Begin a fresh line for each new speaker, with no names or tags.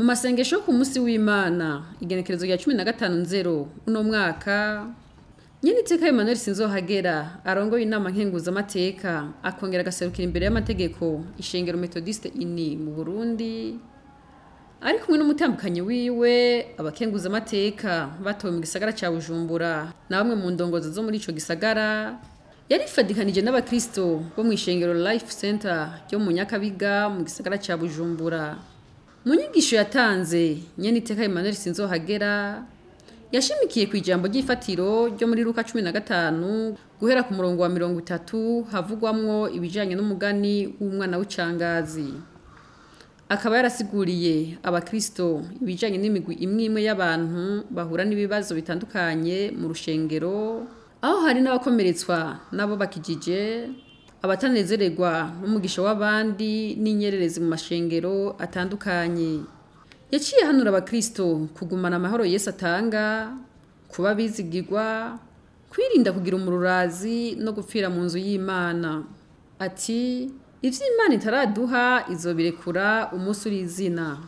Mu masengesho yo ku munsi w'Imana, igenekerezo rya 15 nzero uno mwaka, Nyeniteka Emmanuel Sinzohagera arongoye inama nkenguzamateka, akongera agaserukira imbere y'amategeko ishengero Methodiste Unie mu Burundi, ari kumwe n'umutambukanyi wiwe, abakenguzamateka batowe mu gisagara ca Bujumbura na bamwe mu ndongozi zo muri ico gisagara, yarifadikanije n'abakristo bo mw'ishengero Life Center ryo mu Nyakabiga mu gisagara ca Bujumbura. Mu nyigisho yatanze, Nyeniteka Emmanuel Sinzohagera yashimikiye ku ijambo ry'ifatiro ryo muri Luka 15 guhera ku murongo wa 30, havugwamwo ibijanye n'umugani w'umwana w'icangazi. Akaba yarasiguriye abakristo ibijanye n'imigwi imwe imwe y'abantu bahura n'ibibazo bitandukanye mu rushengero, aho hari n'abakomeretswa nabo bakijije, abatanezererwa n'umugisha w'abandi n'inyererezi mu mashengero atandukanye. Yaciye ahanura abakristo kugumana amahoro Yesu atanga, kuba bizigirwa, kwirinda kugira umururazi no gupfira mu nzu y'Imana. Ati: "Ivyo Imana itaraduha izobirekura umunsi uri izina."